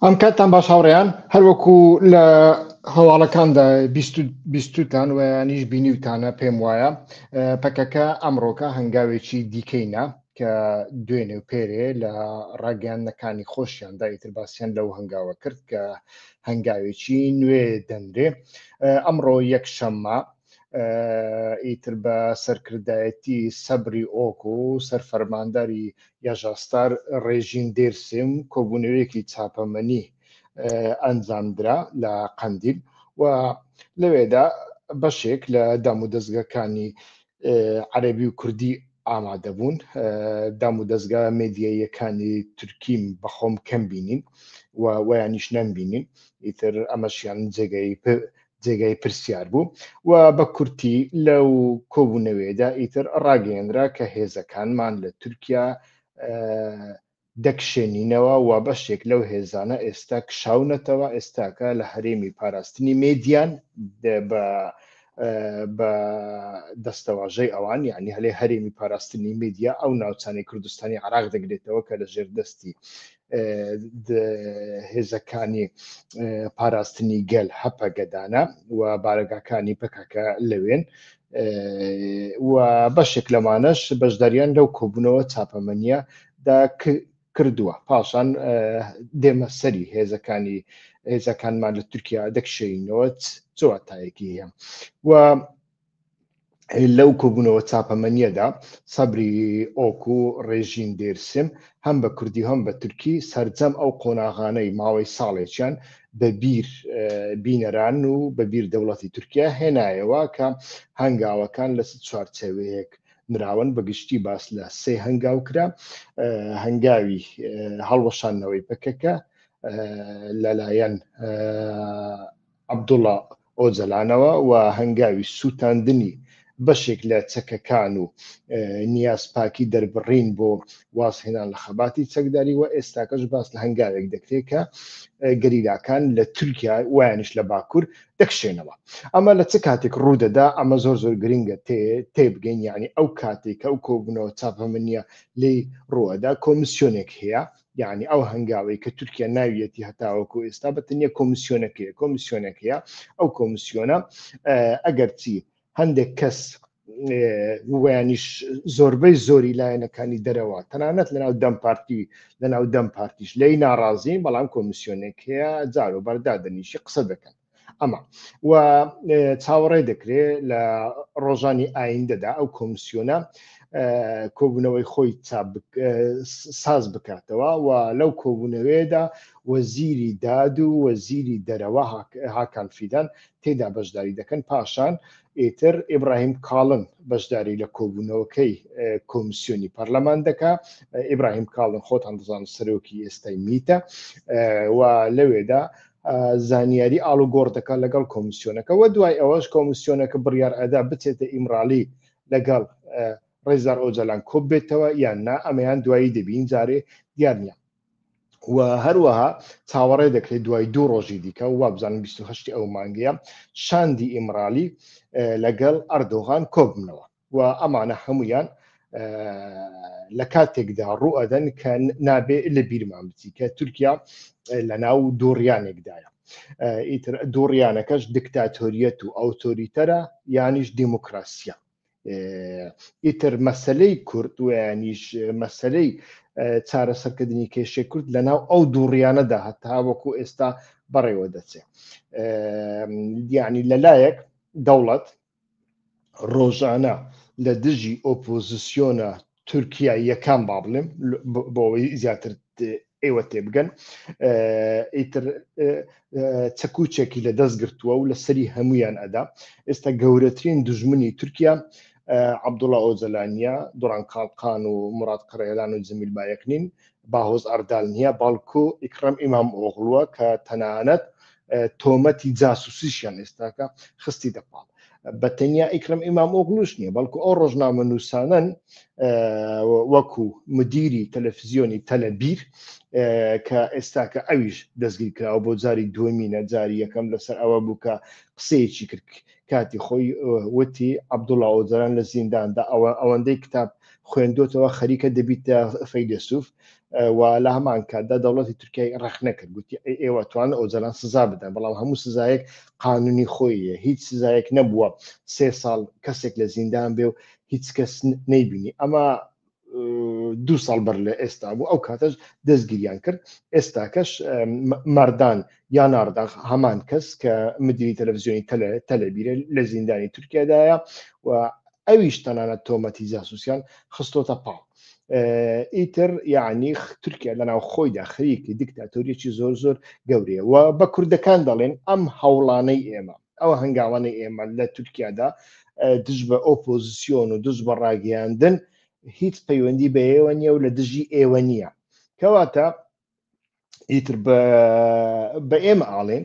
ئەم کاتتان باش هاوڕێیان، هەروەکو لە هەواڵەکاندا بیستوتان و یانیش بینیوتانە پێم وایە پەکەکە ئەمڕۆکە هەنگاوێکی دیکەی نا کە دوێنێ و پێرێ لە ڕاگەیاندنەکانی خۆشیاندا ئیتر باسیان لەو هەنگاوە کرد کە هەنگاوێکی نوێ دەنرێ. ئەمڕۆ یەکشەممە ئیتر بە سەرکردایەتی سەبری ئۆک و سەرفەرمانداری یاژاستار ڕێژین دێرسیم کۆبوونەوەیەکی چاپەمەنی ئەنجامدرا لە قەندیل و لەوێدا بەشێک لە دامودەزگەکانی عەرەبی و کوردی ئامادەبوون. دامودەزگا مێدیاییەکانی تورکیم بەخۆم کەم بینین و ویانیش نەمبینین، ئیتر ئەمەشیان جێگەی جێگای پرسیار بوو و بە کورتی لەو کۆبوونەوەیەدا ئیتر ڕاگەیەنرا کە هێزەکانمان لە تورکیا دەکشێنینەوە و بەشێک لەو هێزانە ئێستا کشاونەتەوە، ئێستاکە لە هەرێمی پاراستنی مێدیان بە بە دەستەواژەی ئەوان، یعنی هەلێ هەرێمی پاراستنی میدیا ئەو ناوچانەی کوردستانی عراق دەگرێتەوە کە لە ژێر دەستی هێزەکانی پاراستنی گەل هەپەگەدانە و بارەگاکانی پەکەکە لەوێن و بەشێک لەمانەش بەشداریان لەو کۆبوونەوە چاپەمەنیە دا کردووە. پاشان دێمە سەری هێزەکانی هێزەکانمان لە تورکیا دەکشێنەوە چ واتایەکی هەیە و لەو کۆبوونەوە چاپەمەنیەدا سەبری ئۆک و ڕێژین دێرسم هەم بە کوردی هەم بە تورکی سەرجەم ئەو قۆناغانەی ماوەی ساڵێکیان بە بیر بینەران و بە بیر دەوڵەتی تورکیا هێنایەوە کە هەنگاوەکان لە چوارچێوەیەک نراون. بە گشتی باس لە سێ هەنگاو کرا، هەنگاوی هەڵوەشاندنەوەی پەکەکە لەلایەن عەبدوڵا ئۆجەلانەوە و هەنگاوی سووتاندنی بەشێک لە چەکەکان و نیازپاکی دەربڕین بۆ وازهێنان لە خەباتی چەکداری و ئێستاکەش باس لە هەنگاوێک دەکرێت کە گەریلاکان لە تورکیا ویانیش لە باکوور دەکشێنەوە. ئەمە لە چ کاتێک ڕوودەدا؟ ئەمە زۆر زۆر گرنگە تێبگەین، یعنی ئەو کاتێک کە ئەو کۆبوونەوە چاپەمەنیە لێی ڕووەدا کۆمیسیۆنێک هەیە، یعنی ئەو هەنگاوەی کە تورکیا ناویەتی هەتاوەکو ئێستا بە تەنیا کۆمیسیۆنەکەیە، کۆمیسیۆنەکەیە. ئەو کۆمیسیۆنە ئەگەرچی هەندێک کەس ویانیش زۆربەی زۆری لایەنەکانی دەرەوە تەنانەت لەناو دەم پارتی لەناو دەم پارتیش لی ناڕازین، بەڵام کۆمیسیۆنێک هەیە جار و بەردادەنیشی قسە دەکەن ئەمە و چاوەڕێ دەکرێت لە ڕۆژانی ئایندەدا ئەو کۆمسیۆنە کۆبوونەوەی خۆی ساز بکاتەوە و لەو کۆبوونەوەیەدا وەزیری داد و وەزیری دەرەوە هاکان فیدان تێدا بەشداری دەکەن. پاشان ئیتر ئیبراهیم کاڵن بەشداری لە کۆبوونەوەکەی کۆمسیۆنی پەرلەمان دەکا. ئیبراهیم کاڵن خۆتان دەزان سەرۆکی ئێستای میتە و لەوێدا زانیاری ئاڵوگۆڕ دەکات لەگەڵ کۆمیسیۆنەکە و دوای ئەوەش کۆمیسیۆنەکە بڕیار ئەدا بچێتە ئیمرالی لەگەڵ ڕێزدار ئۆجالان کۆب بێتەوە یان نا، ئەمەیان دوایی دەبین، جارێ دیار نییە. و هەروەها چاوەڕێ دەکرێت دوای دوو ڕۆژی دیکە وابزانم 28 ئەو مانگەیە شاندی ئیمرالی لەگەڵ ئەردۆغان کۆبنەوە و ئەمانە هەمویان لە کاتێکدا ڕوو ئەدەن کە نابێ لە بیرمان بچی کە تورکیا لە ناو دووڕیانێکدایە. ئیتر دووڕیانەکەش دکتاتۆریەت و ئەوتۆریتەرە یانیش دیموکراسیە. ئیتر مەسلەی کورد و یانیش مەسلەی چارەسەرکردنی کێشەی کورد لە ناو ئەو دووڕیانەدا هەتا وەکو ئێستا بەڕێوە دەچێ. یعنی لەلایەک دەوڵەت ڕۆژانە لە دژی ئۆپۆزیسیۆنە تورکیاییەکان با بڵێم بۆ ئەوەی زیاتر ئێوە تێبگەن ئیتر چەکوچێکی لە دەست گرتووە و لە سەری هەمویان ئەدا. ئێستا گەورەترین دژمنی تورکیا عەبدوڵا ئۆجەلانیە، دوران کاڵقان و مراد قەرەیلان و جەمیل بایەک نین، باهۆز ئەردال نییە، بەڵکو ئیکرەم ئیمام ئۆغڵووە کە تەنانەت تۆمەتی جاسوسیشیان ئێستاکە خستی دەپاڵ. بە تەنیا ئیکرەم ئیمام ئۆغلوش نییە، بەڵکو ئەو ڕۆژنامە نووسانن وەکو مدیری تەلەفزیۆنی تەلەبیر کە ئێستاکە ئەویش دەستگیر کراوە بۆ جاری دووەمینە، جاری یەکەم لەسەر ئەوە بوو کە قسەیەکی کرد کاتی خۆی وتی عەبدوڵا ئۆجالان لە زینداندا ئەوەندەی کتاب خوێندۆتەوە خەریکە دەبیتە فەیلەسوف و لە هەمان کاتدا دەوڵەتی تورکیای ڕەخنە کرد گوتی ئەی ئێوە توان ئۆجالان سزا بدەن بەڵام هەموو سزایەک قانونی خۆیە هیچ سزایەک نەبووە سێ ساڵ کەسێک لە زیندان بێ و هیچ کەس نەیبینی ئەمە دوو ساڵ بەر لە ئێستا بوو ئەو کاتەش دەستگیریان کرد ئێستاکەش مەردان یانارداغ هەمان کەس کە مدیری تەلەڤزیۆنی تەلەبیرە لە زیندانی تورکیادایە و ئەویش تەنانەت تۆمەتی جاسوسیان خستۆتە پاڵ ئیتر یعنی تورکیا لە ناو خۆیدا خەریکی دیکتاتۆریەکی زۆر زۆر گەورەیە و بە کوردەکان دەڵێن ئەم هەوڵانەی ئێمە ئەو هەنگاوانەی ئێمە لە تورکیادا دژ بە ئۆپۆزیسیۆن و دژ بە ڕاگەیاندن هیچ پەیوەندی بە ئێوە نییە و لە دژی ئێوە نییە کەواتە ئیتر بە ئێمە ئاڵێن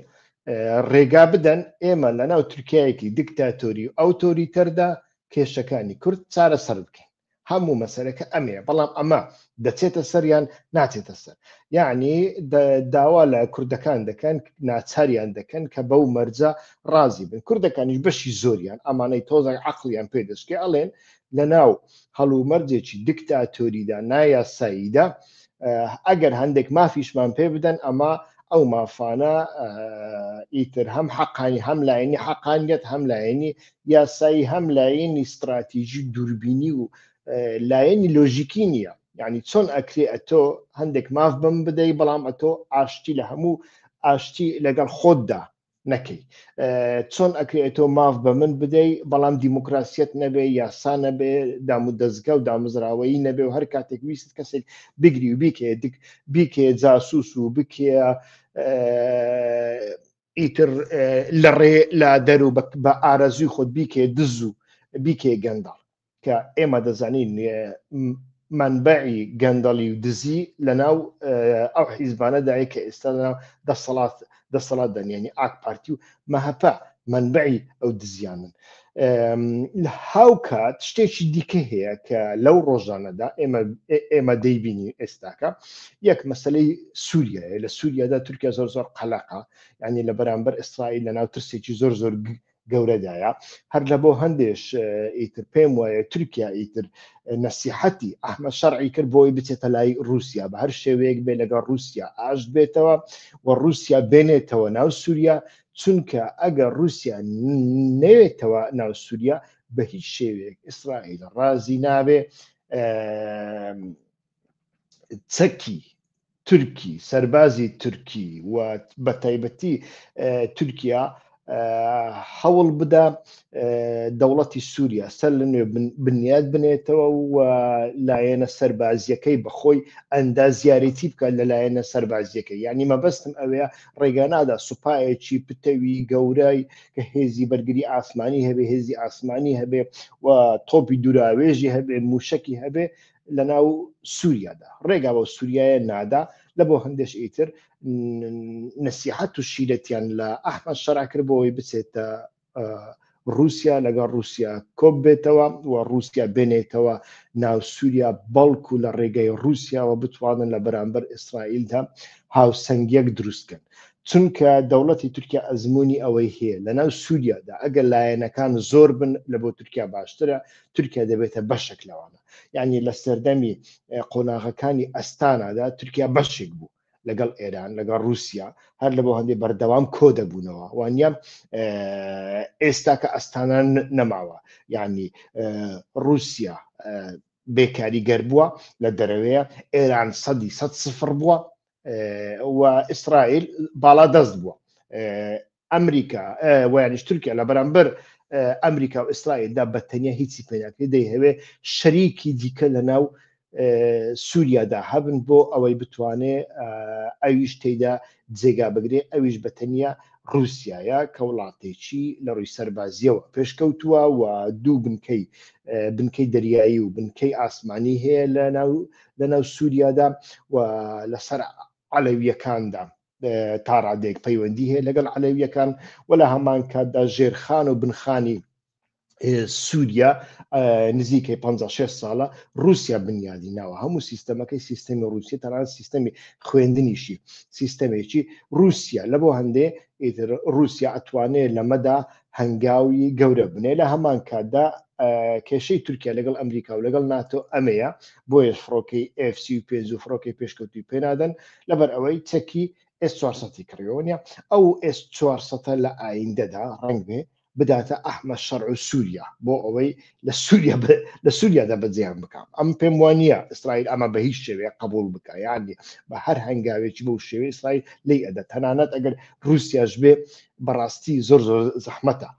ڕێگا بدەن ئێمە لە ناو تورکایەکی دیکتاتۆری و ئەوتۆریتەردا کێشەکانی کورد چارەسەر بکەین هەموو مەسەرەکە ئەمەیە بەڵام ئەمە دەچێتە سەر یان ناچێتە سەر یعنی داوا لە کوردەکان دەکەن ناچاریان دەکەن کە بەو مەرجە ڕازی بن کوردەکانیش بەشی زۆریان ئەمانەی تۆزێک عقلیان پێ دەشکێ ئەڵێن لە ناو هەڵومەرجێکی دیکتاتۆریدا نایاساییدا ئەگەر هەندێک مافیشمان پێ بدەن ئەمە ئەو مافانە ئیتر هەم حەقانی هەم لایەنی حەقانیەت هەم لایەنی یاسایی هەم لایەنی ستراتیژی دووربینی و لایەنی لۆژیکی نییە یعنی چۆن ئەکرێ ئەتۆ هەندێک ماف بم بدەی بەڵام ئەتۆ ئاشتی لە هەموو ئاشتی لەگەڵ خۆتدا نەکەی چۆن ئەکرێت تۆ ماف بە من بدەی بەڵام دیموکراسیەت نەبێ یاسا نەبێ دام و دەستگا و دامەزراوەیی نەبێ و هەر کاتێک ویست کەسێک بگری و بیکێ دک بیکێ جاسوس و بکێ ئیتر لە ڕێ لە دەر و بە ئارەزوی خۆت بیکێ دز و بیکێ گەندەڵ کە ئێمە دەزانین منبعی گەندەڵی و دزی لەناو ئەو حیزبانەدایە کە ئێستا لەناو دەسەڵات دەسەڵات دەنیانی ئاک پارتی و مەهەپە منبعی ئەو دزیانن هاوکات شتێکی دیکە هەیە کە لەو ڕۆژانەدا ئێمە ئێمە دەیبینی ئێستاکە یەک مەسلەی سووریایە لە سووریادا تورکیا زۆر زۆر قەلەقە یعنی لە بەرامبەر ئیسرائیل لە ناو ترسێکی زۆر زۆر گەورەدایە هەر لە بۆ هەندێش ئیتر پێم وایە تورکیا ئیتر نەسیحەتی ئەحمە شەرعی کرد بۆی بچێتە لای رووسیا بە هەر شێوەیەک بێ لەگەڵ رووسیا ئاشت بێتەوە و رووسیا بێنێتەوە ناو سووریا چونکە ئەگەر رووسیا نەوێتەوە ناو سووریا بە هیچ شێوەیەک ئیسرائیل ڕازی نابێ چەکی تورکی، سەربازی تورکی و بە تایبەتی تورکیا هەوڵ بدا دەوڵەتی سووریا سەر لە نوێ بنیاد بنێتەوە و لایەنە سەربازیەکەی بەخۆی ئەندازیارێتی بکات لە لایەنە سەربازیەکە یعنی مەبەستم ئەوەیە ڕێگا نادا سوپایەکی پتەوی گەورای کە هێزی بەرگری ئاسمانی هەبێ هێزی ئاسمانی هەبێ و تۆپی دوراوێژی هەبێ موشکی هەبێ لە ناو سووریادا ڕێگا بەو سووریایە نادا لە بۆ هەندێش ئیتر نەسیحەت و شیرەتیان لە ئەحمەد شەرع کرد بۆ ئەوەی بچێتە رووسیا لەگەڵ رووسیا کۆب بێتەوە و رووسیا بێنێتەوە ناو سووریا بەڵکو لە ڕێگەی رووسیاوە بتوانن لە بەرامبەر ئیسرائیلدا هاوسەنگیەک دروستکەن چونکە دەوڵەتی تورکیا ئەزمموی ئەوەی هەیە لە ناو سووریادا ئەگەر لایەنەکان زۆر بن لە بۆ تورکیا باشترە تورکیا دەبێتە بەشێک لەوانە یعنی لە سەردەمی قۆناغەکانی ئەستانادا تورکیا بەشێک بوو لەگەڵ ئێران لەگەڵ رووسیا هەر لە بۆ هەندێک بەردەوام کۆ دەبوونەوە وانە ئێستا کە ئەستانە نەماوە یعنی رووسیا بێکاریگەر بووە لە دەرەوەیە ئێران سەدی سە سفر بووە و ئیسرائیل باڵا دەست بووە ئەمریکا ویانیش تورکیا لە بەرامبەر ئەمریکا و ئیسرائیلدا بە تەنیا هیچی پێناکرێت دەیهەوێ شەریکی دیکە لە ناو سووریادا هەبن بۆ ئەوەی بتوانێ ئەویش تێدا جێگا بگرێ ئەویش بە تەنیا رووسایە کە وڵاتێکی لە ڕووی سەربازیەوە پێشکەوتووە و دوو بنکەی بنکەی دەریایی و بنکەی ئاسمانی هەیە لە ناو لە ناو سووریادا و لەسەر عەلەویەکاندا تا ڕادەیەک پەیوەندی هەیە لەگەڵ عەلەویەکان و لە هەمان کاتدا ژێرخان و بنخانی سووریا نزیکەی 56 ساڵە رووسیا بنیادی ناوە هەموو سیستەمەکەی سیستەمی رووسیا تەنان سیستەمی خوێندنیشی سیستەمێکی رووسیا لە بۆ هەندێ ئیتر رووسیا ئەتوانێت لەمەدا هەنگاوی گەورە بنێ لە هەمان کاتدا کێشەی تورکیا لەگەڵ ئەمریکا و لەگەڵ ناتۆ ئەمەیە، بۆیەش فڕۆکەی ئێف 35 و فڕۆکەی پێشکەوتووی پێنادەن، لەبەر ئەوەی چەکی ئێس 400 کڕیەوە نیە. ئەو ئێس 400 لە ئایندەدا ڕەنگ بێ بداتە ئەحمەد شەرع و سووریا بۆ ئەوەی لە سووریا لە سووریادا بەجێیان بکا. ئەم پێم وانە ئیسرائیل ئەمە بە هیچ شێوەیە قبول بکە، یعنی بە هەر هەنگاوێکی بەو شێوەی ئیسرائیل لی ئەدە، تەنانەت ئەگەر رووسیاش بێ بەڕاستی زۆر زۆر زەحمەتە.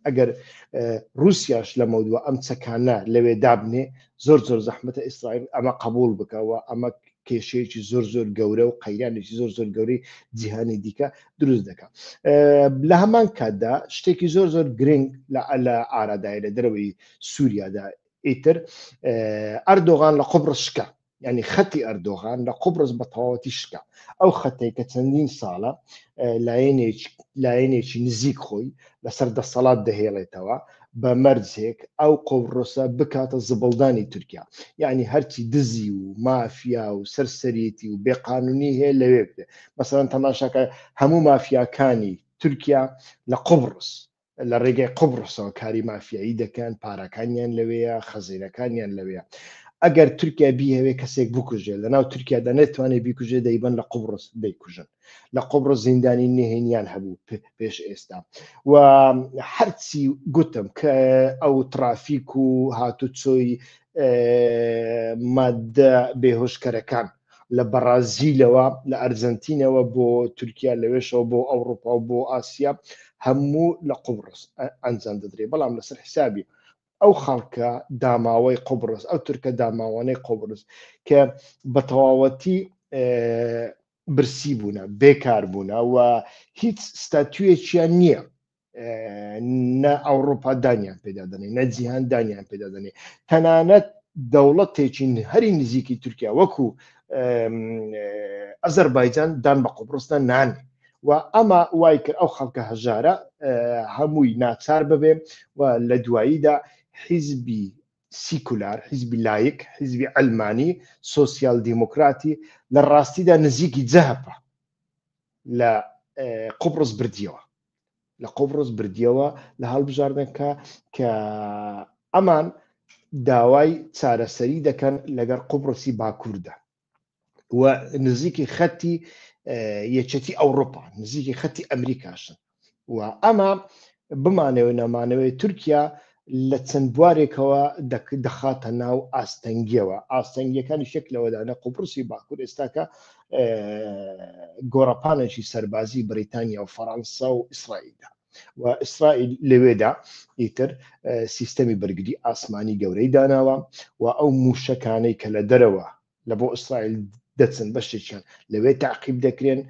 ئەگەر رووسیاش لە مەودووە ئەم چەکانە لەوێ دابنێ زۆر زۆر زەحمەتە ئیسرائیل ئەمە قبول بکەوە. ئەمە کێشەیەکی زۆر زۆر گەورە و قەیرانێکی زۆر زۆر گەورەی جیهانی دیکە دروست دەکات. لە هەمان کاتدا شتێکی زۆر زۆر گرنگ لە ئارادای لە دەرەوەی سووریادا، ئیتر ئەردۆغان لە قوبڕس شکا، یعنی خەتی ئەردۆغان لە قوبرس بە تەواوەتی شکا. ئەو خەتەی کە چەندین ساڵە لایەنێکی نزیک خۆی لەسەر دەسەڵات دەهێڵێتەوە بە مەرجێک ئەو قوبرسە بکاتە زبڵدانی تورکیا، یعنی هەرچی دزی و مافیا و سەرسەریتی و بێقانونی هەیە لەوێ بێ. مەسەلەن تەماشاکە هەموو مافیاکانی تورکیا لە قوبرس لە ڕێگەی قوبڕسەوە کاری مافیایی دەکەن، پارەکانیان لەوەیە، خەزینەکانیان لەوەیە. ئەگەر تورکیا بیهەوێ کەسێک بکوژێ لەناو تورکیادا نەتوانێت بیکوژێ، دەیبەن لە قوبڕس دەیکوژن. لە قوبڕس زیندانی نهێنیان هەبوو پێش ئێستا و هەرچی گوتم کە ئەو ترافیک و هاتوچۆی مادە بێهۆشکەرەکان لە بەڕازیلەوە لە ئەرجەنتینەوە بۆ تورکیا، لەوێشەوە بۆ ئەوروپا و بۆ ئاسیا، هەموو لە قوبڕس ئەنجام دەدرێت، بەڵام لەسەر حسابی ئەو خەڵکە داماوەی قوبڕس، ئەو تورکە داماوانەی قوبڕس کە بە تەواوەتی برسی بوونە، بێکار بوونە و هیچ ستاتویەکیان نییە، نە ئەوروپا دانیان پێدا دەنێ نە جیهان دانیان پێدا دەنێ. تەنانەت دەوڵەتێکی هەری نزیکی تورکیا وەکو ئەزەربایجان دان بە قوبڕسدا نانێ و ئەمە وای کرد ئەو خەڵکە هەژارە هەمووی ناچار ببێ و لە دواییدا حیزبی سیکولار، حیزبی لایک، حیزبی ئەلمانی سۆسیال دیموکراتی لە ڕاستیدا نزیکی جەهەپە لە قوبڕس بردیەوە، لە قوبڕس بردیەوە لە هەڵبژاردنەکە کە ئەمان داوای چارەسەری دەکەن لەگەڵ قوبڕسی باکووردا و نزیکی خەتی یەکێتی ئەوروپا، نزیکی خەتی ئەمریکاشن و ئەمە بمانەوێ نەمانەوێت تورکیا لە چەند بوارێکەوە دەخاتە ناو ئاستەنگیەوە. ئاستەنگیەکانی شک لەوەدانە قوبڕسی باکوور ئێستاکە گۆڕەپانێکی سەربازی بریتانیا و فەڕەنسا و ئیسرائیلدا و ئیسرائیل لەوێدا ئیتر سیستەمی بەرگری ئاسمانی گەورەی داناوە و ئەو موشەکانەی کە لە دەرەوە لە بۆ ئیسرائیل دەچن بەشێکیان لەوێ تعقیب دەکرێن،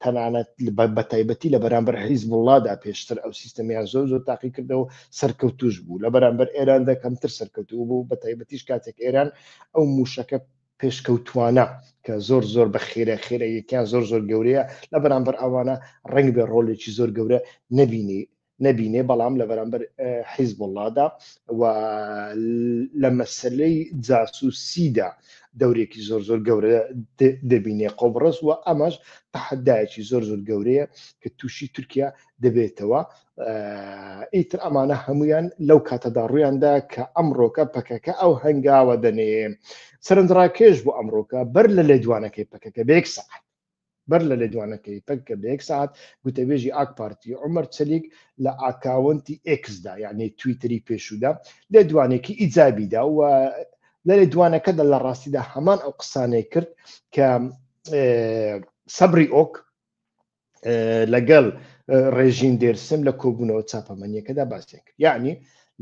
تەنانەت بە تایبەتی لە بەرامبەر حیزبوڵڵادا پێشتر ئەو سیستەمیان زۆر زۆر تاقی کردەوە سەرکەوتوش بوو، لە بەرامبەر ئێراندا کەمتر سەرکەوتوو بوو، بە تایبەتیش کاتێک ئێران ئەو موشەکە پێشکەوتوانە کە زۆر زۆر بە خێرە خێراییەکیان زۆر زۆر گەورەیە لە بەرامبەر ئەوانە ڕەنگ بێ ڕۆلێکی زۆر گەورە نەبینی نەبینێ، بەڵام لە بەرامبەر حیزبوڵڵادا و لە مەسلەی جاسوسیدا دەورێکی زۆر زۆر گەورە دەبینێ قوبڕس و ئەمەش تەحەدایەکی زۆر زۆر گەورەیە کە تووشی تورکیا دەبێتەوە. ئیتر ئەمانە هەمویان لەو کاتەدا ڕوویاندا کە ئەمڕۆکە پەکەکە ئەو هەنگاوە دەنێ. سەرنجڕاکێش بۆ ئەمڕۆکە بەر لە لێدوانەکەی پەکەکە بە یەک سەعات، بەر لە لێدوانەکەی پەکەکە بە یەک سەعات، گوتەبێژی ئاک پارتی عومەر چەلیک لە ئاکاونتی ئێکسدا، یعنی تویتەری پێشوودا، لێدوانێکی ئیجابیدا و لە لێدوانەکەدا لە ڕاستیدا هەمان ئەو قسانەی کرد کە سەبری ئۆک لەگەڵ ڕێژین دێرسم لە کۆبوونەوە چاپەمەنیەکەدا باسیان کرد. یعنی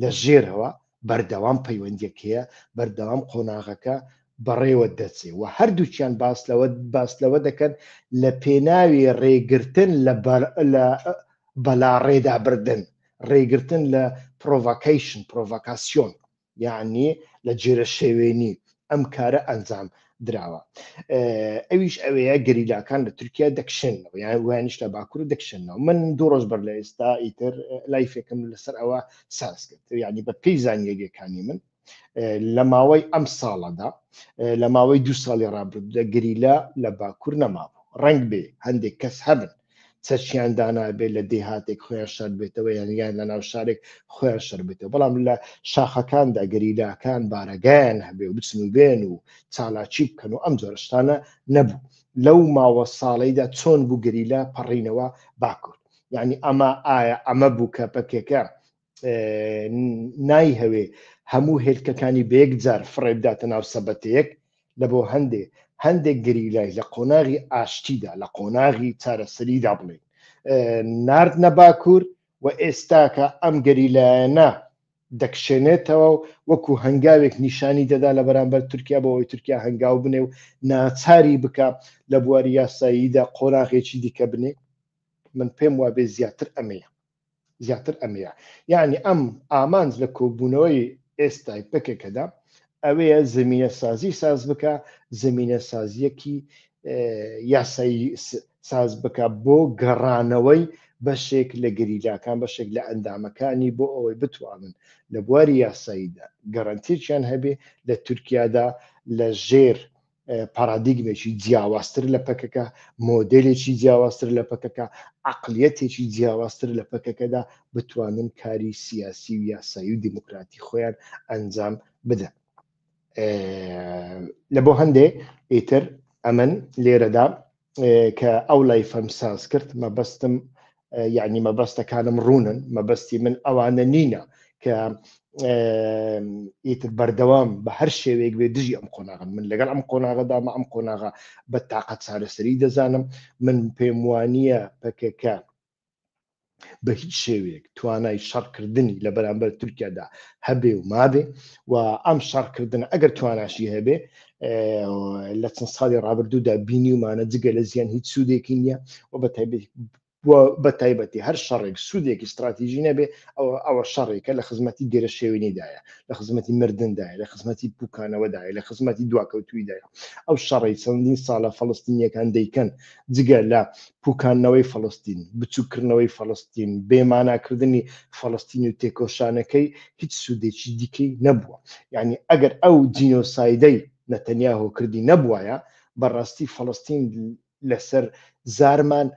لە ژێرەوە بەردەوام پەیوەندیەک هەیە، بەردەوام قۆناغەکە بەڕێوە دەچێ و هەردووکیان باس لەوە باس لەوە دەکەن لە پێناوی ڕێگرتن لە لە بەلاڕێدا بردن، ڕێگرتن لە provocation، پرۆڤکاسیۆن، یعنی لە جێرە شێوێنی ئەم کارە ئەنجام دراوە. ئەویش ئەوەیە گەریلاکان لە تورکیا دەکشێنەوە یان ویانیش لە باکوور دەکشێنەوە. من دوو ڕۆژ بەر لە ئێستا ئیتر live ێکم لەسەر ئەوە ساز کرد، یعنی بە پێی زانیاریەکانی من لە ماوەی ئەم ساڵەدا، لە ماوەی 2 ساڵی ڕابردوودا گەریلا لە باکوور نەمابوو. ڕەنگ بێ هەندێک کەس هەبن چەکیان دانابێت لە دێهاتێک خۆیان شار بێتەوە یان یان لە ناو شارێک خۆیان شەر بێتەوە، بەڵام لە شاخەکاندا گەریلاکان بارەگایان هەبێ و بچن و بێن و چالاکی بکەن و ئەم جۆرە شتانە نەبوو. لەو ماوە ساڵەیدا چۆن بوو گەریلا پەڕینەوە باکوور؟ یعنی ئەمە ئایا ئەمە بوو کە پەکەکە نایهەوێ هەموو هێلکەکانی بە یەک جار فڕێ بداتە ناو سەبەتەیەک؟ لە بۆ هەندێ هەندێک گەریلای لە قۆناغی ئاشتیدا، لە قۆناغی چارەسەریدا بڵێن ناردنە باکوور و ئێستاکە ئەم گەریلایەنە دەکشێنێتەوە و وەکو هەنگاوێک نیشانی دەدا لە بەرامبەر تورکیا بۆ ئەوەی تورکیا هەنگاو بنێ و ناچاری بکا لە بواری یاساییدا قۆناغێکی دیکە بنێ. من پێم وابێ زیاتر ئەمەیە، زیاتر ئەمەیە. یعنی ئەم ئامانج لە کۆبوونەوەی ئێستای پەکەکەدا ئەوەیە زمینە سازی ساز بکە، زمینە سازیەکی یاسایی ساز بکە بۆ گەڕانەوەی بەشێک لە گەریلاکان، بەشێک لە ئەندامەکانی، بۆ ئەوەی بتوانن لە بواری یاساییدا گەرەنتیەکیان هەبێ لە تورکیادا لە ژێر پارادیگمێکی جیاوازتر لە پەکەکە، مۆدێلێکی جیاوازتر لە پەکەکە، عەقڵیەتێکی جیاوازتر لە پەکەکەدا بتوانن کاری سیاسی و یاسایی و دیموکراتی خۆیان ئەنجام بدەن. لە بۆ هەندێ ئیتر ئەمن لێرەدا کە ئەو لایفەم ساز کرد مەبەستم یعنی مەبەستەکانم ڕوونن، مەبەستی من ئەوانە نینە کە ئیتر بەردەوام بە هەر شێوەیەک بێ دژی ئەم قۆناغن. من لەگەڵ ئەم قۆناغەدامە، ئەم قۆناغە بە تاقە چارەسەری دەزانم. من پێم وانییە پەکەکە بە هیچ شێوەیەک توانای شەڕکردنی لە بەرامبەر تورکیادا هەبێ و مابێ و ئەم شەڕکردنە ئەگەر تواناشی هەبێ لە چەند ساڵی ڕابردوودا بینیومانە جگە لە زیان هیچ سوودێکی نییە و بە تایبەتی بە تایبەتی هەر شەڕێک سوودێکی استراتیژی نەبێ ئەوە ئەوە شەڕێکە لە خزمەتی گەرەشێوینیدایە، لە خزمەتی مردندایە، لە خزمەتی پوکانەوەدایە، لە خزمەتی دواکەوتوویدایە. ئەو شەڕەی چەندین ساڵە فەڵستینیەکان دەیکەن جگە لە پوکاندنەوەی فەڵستین، بچووککردنەوەی فەڵستین، بێماناکردنی فەڵستین و تێکۆشانەکەی هیچ سوودێکی دیکەی نەبووە. یعنی ئەگەر ئەو جینۆسایدەی نەتەنیاهۆ کردی نەبوایە بەڕاستی فەڵستین لەسەر زارمان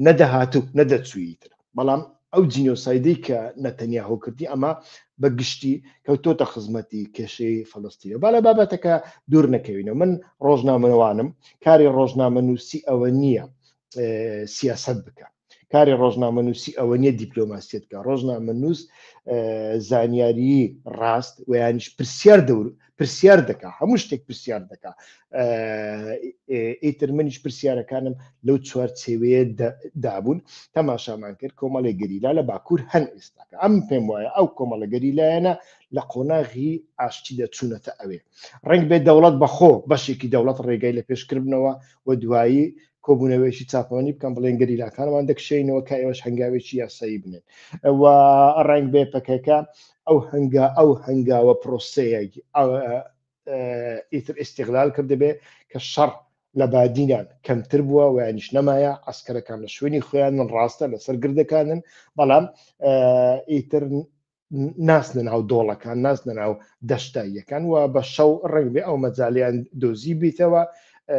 نەدەهات و نەدەچووی تر. بەڵام ئەو جینۆسایدەی کە نەتەنیاهۆ کردی ئەمە بە گشتی کەوتۆتە خزمەتی کێشەی فەلەستینە. با لە بابەتەکە دوور نەکەوینەوە. من ڕۆژنامەوانم، کاری ڕۆژنامەنووسی ئەوە نییە سیاسەت بکە، کاری ڕۆژنامەنووسی ئەوە نییە دیپلۆماسیەت بکە. ڕۆژنامەنووس زانیاریی ڕاست و یانیش پرسیار دەور پرسیار دەکا، هەموو شتێک پرسیار دەکا. ئیتر منیش پرسیارەکانم لەو چوارچێوەیە دابوون. تەماشامان کرد کۆمەڵی گەریلا لە باکوور هەن ئێستاکە. ئەم پێم وایە ئەو کۆمەڵە گەریلایەنە لە قۆناغی ئاشتیدا چوونەتە ئەوێ. ڕەنگ بێت دەوڵەت بەخۆ بەشێکی دەوڵەت ڕێگای لە پێشکردنەوە و دوایی کۆبوونەوەیەکی چاپەمەنی بکەن بڵێن گەریلاکانمان دەکشێنەوە کە ئێوەش هەنگاوێکی یاسایی بنێن. و ڕەنگ بێ پەکەکە ئەو هەنگا ئەو هەنگاوە پرۆسەیە ئیتر ئیسیغلال کردبێ کە شەڕ لە بادینان کەمتر بووە و یانیش نەمایە، ئەسکەرەکان لە شوێنی خۆیان من ڕاستە لەسەر گردەکانن، بەڵام ئیتر ناسنە ناو دۆڵەکان، ناسنە ناو دەشتاییەکان و بە شەو ڕەنگ بێ ئەو مەجالیان دۆزی بیتەوە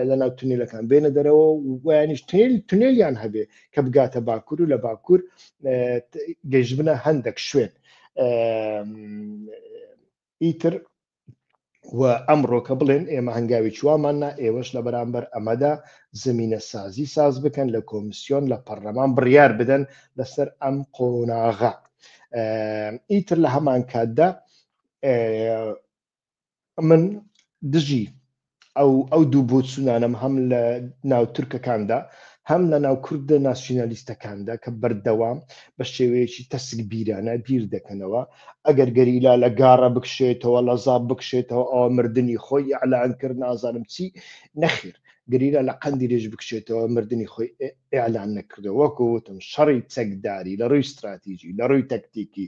لە ناو تونێلەکان بێنە دەرەوە و یانیش تونێل تونێلیان هەبێ کە بگاتە باکوور و لە باکوور گەیشتبنە هەندێک شوێن. ئیتر و ئەمڕۆ کە بڵێن ئێمە هەنگاوێکی وامان نا، ئێوەش لە بەرامبەر ئەمەدا زمینە سازی ساز بکەن، لە کۆمیسیۆن لە پەرلەمان بڕیار بدەن لەسەر ئەم قۆناغە. ئیتر لە هەمان کاتدا من دژی ئەو ئەو دوو بۆچوونانەم هەم لە ناو تورکەکاندا هەم لە ناو کوردە ناسیونالیستەکاندا کە بەردەوام بە شێوەیەکی تەسک بیرانە بیر دەکەنەوە ئەگەر گەریلا لە گاڕە بکشێتەوە لە زاپ بکشێتەوە ئەوە مردنی خۆی ئیعلان کرد نازانم چی نەخێر گەریلا لە قەندیلێش بکشێتەوە مردنی خۆی ئیعلان نەکردەوە وەکو وتم شەڕی چەکداری لە ڕووی ستراتیژی لە ڕووی تەکتیکی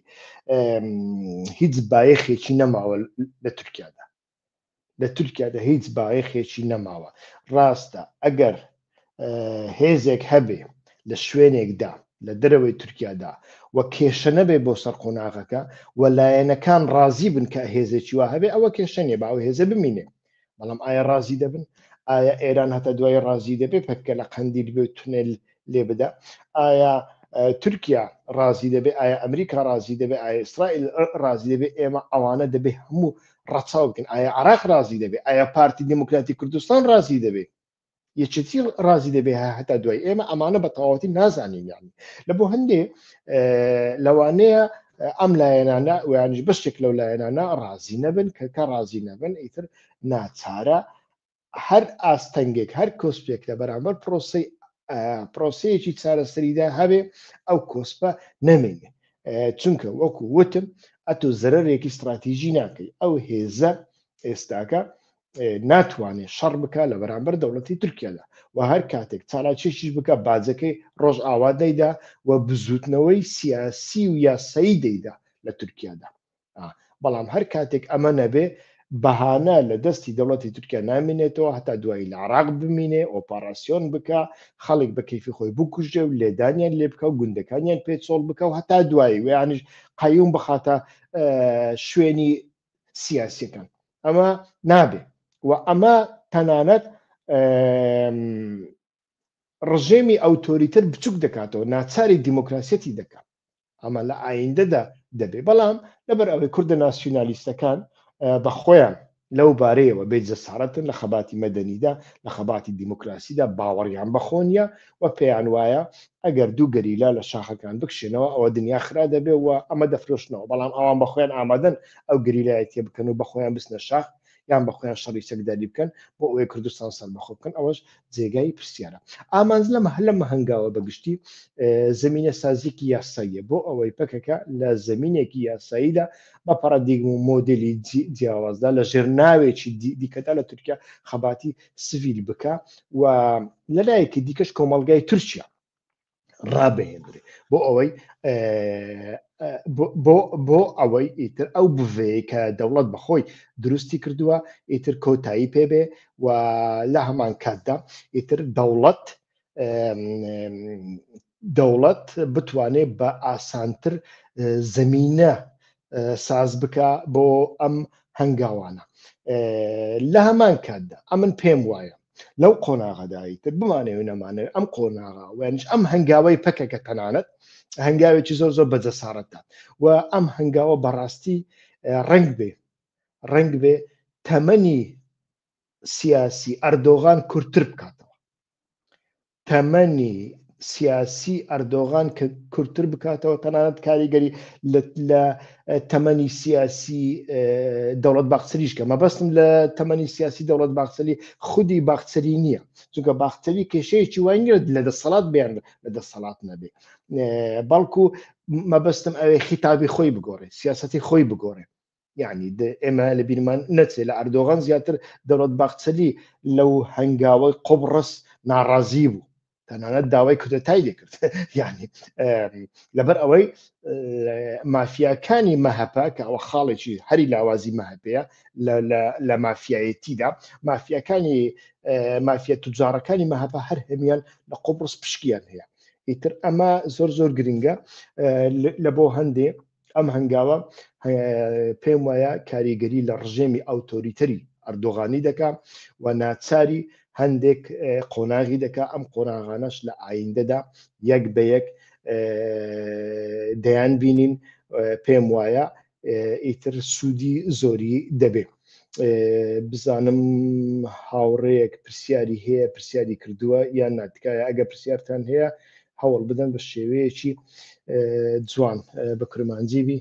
هیچ بایەخێکی نەماوە لە تورکیادا لە تورکیادا هیچ بایەخێکی نەماوە. ڕاستە ئەگەر هێزێک هەبێ لە شوێنێکدا لە دەرەوەی تورکیادا و کێشە نەبێ بۆ سەر قۆناغەکە و لایەنەکان ڕازی بن کە هێزێکی وا هەبێ ئەوە کێشە نییە با ئەو هێزە بمینێ. بەڵام ئایا ڕازی دەبن؟ ئایا ئێران هەتا دوای ڕازی دەبێ پەککە لە قەندیل بێ و تونێل لێ بدا؟ ئایا تورکیا ڕازی دەبێ؟ ئایا ئەمریکا ڕازی دەبێ؟ ئایا ئیسرائیل ڕازی دەبێ؟ ئێمە ئەوانە دەبێ هەموو ڕەچاو بکەین. ئایا عراق ڕازی دەبێ؟ ئایا پارتی دیموکراتی کوردستان ڕازی دەبێ؟ یەکێتی ڕازی دەبێ؟ هەتا دوای ئێمە ئەمانە بە تەواوەتی نازانین. یعنی لە بۆ هەندێ لەوانەیە ئەم لایەنانە ویانش بەشێک لەو لایەنانە ڕازی نەبن، کە کە ڕازی نەبن ئیتر ناچارە هەر ئاستەنگێک هەر کۆسپێک لە بەرامبەر پرۆسی پرۆسەیەکی چارەسەریدا هەبێ ئەو کۆسپە نەمێنێ. چونکە وەکو وتم ئەتۆ زەرەرێکی استراتیژی ناکەی، ئەو هێزە ئێستاکە ناتوانێت شەڕ بکە لە بەرامبەر دەوڵەتی تورکیادا و هەر کاتێک چالاکیشیش بکە باجەکەی ڕۆژئاوا دەیدا و بزوتنەوەی سیاسی و یاسایی دەیدا لە تورکیادا. بەڵام هەر کاتێک ئەمە نەبێ بەهانە لە دەستی دەوڵەتی تورکیا نامێنێتەوە هەتا دوایی لە عراق بمینێ، ئۆپاراسیۆن بکە، خەڵک بە کەیفی خۆی بکوژێ و لێدانیان لێ بکە و گوندەکانیان پێ چۆڵ بکە و هەتا دوایی ویانیش قەیوم بخاتە شوێنی سیاسیەکان. ئەمە نابێ و ئەمە تەنانەت ڕژێمی ئەوتۆریتر بچوک دەکاتەوە، ناچاری دیموکراسیەتی دەکات. ئەمە لە ئایندەدا دەبێ، بەڵام لەبەر ئەوەی کوردە ناسیونالیستەکان بە خۆیان لەو بارەیەوە بێ جەسارەتن لە خەباتی مەدەنیدا، لە خەباتی دیموکراسیدا باوەڕیان بەخۆ نییە و پێیان وایە ئەگەر دوو گەریلا لە شاخەکان بکشێنەوە ئەوە دنیا خرا دەبێ و ئەمە دەفرۆشنەوە، بەڵام ئەوان بە خۆیان ئامادەن ئەو گەریلایەتیە بکەن و بە خۆیان بچنە شاخ یان بە خۆیان شەڕی چەکداری بکەن بۆ ئەوەی کوردستان سەربەخۆ بکەن، ئەوەش جێگای پرسیارە. ئامانج لەمە لەمە هەنگاوە بەگشتی زمینە سازیکی یاساییە بۆ ئەوەی پەکەکە لە زمینێکی یاساییدا بە پەڕەدیگم و مۆدلی جیاوازدا لە ژێر ناوێکی دیکەدا لە تورکیا خەباتی سڤیل بکە و لەلایەکی دیکەش کۆمەڵگای تورکیا ڕابهێنرێ بۆ ئەوەی بۆ ئەوەی ئیتر ئەو بڤەیە کە دەوڵەت بەخۆی دروستی کردووە ئیتر کۆتایی پێبێ و لە هەمان کاتدا ئیتر دەوڵەت دەوڵەت بتوانێت بە ئاسانتر زمینە ساز بکە بۆ ئەم هەنگاوانە. لە هەمان کاتدا ئەمن پێم وایە لەو قۆناغەدا ئیتر بمانەوێ و نەمانەوێ ئەم قۆناغا ویانیش ئەم هەنگاوەی پەکەکە تەنانەت هەنگاوێکی زۆر زۆر بەجەسارەتە و ئەم هەنگاوە بەڕاستی ڕنگ بێ ڕنگ بێ تەمەنی سیاسی ئەردۆغان کورتتر بکاتەوە، تەمەنی سیاسی ئەردۆغان کە کورتتر بکاتەوە، تەنانەت کاریگەری لە تەمەنی سیاسی دەوڵەت باخچەلیش کە مەبەستم لە تەمەنی سیاسی دەوڵەت باخچەلی خودی باخچەلی نییە، چونکە باخچەلی کێشەیەکی وای نییە لە دەسەڵات بیان لە دەسەڵات نەبێ، بەڵکو مەبەستم ئەوێ خیتابی خۆی بگۆڕێ، سیاسەتی خۆی بگۆڕێ. یعنی ئێمە لە بیرمان نەچێت لە ئەردۆغان زیاتر دەوڵەت باخچەلی لەو هەنگاوەی قوبڕس ناڕازی بوو، تەنانەت داوای کودەتای لێکرد. یعنی لەبەر ئەوەی مافیاکانی مەهەپە کە ئەوە خاڵێکی هەری لاوازی مەهەپەیە لە مافیایەتیدا، مافیاکانی مافیا توجارەکانی مەهەپە هەر هەمیان لە قوبڕس پشکیان هەیە. ئیتر ئەمە زۆر زۆر گرنگە لە بۆ هەندێ ئەم هەنگاوە پێم وایە کاریگەری لە ڕژێمی ئەوتۆریتەری ئەردۆغانی دەکا و ناچاری هەندێک قۆناغی دەکا. ئەم قۆناغانەش لە ئایندەدا یەک بە یەک دەیان بینین، پێم وایە ئیتر سوودی زۆری دەبێ. بزانم هاوڕێیەک پرسیاری هەیە، پرسیاری کردووە یان نا؟ تکایە ئەگەر پرسیارتان هەیە هەوڵ بدەن بە شێوەیەکی جوان بە کرمانجی بی.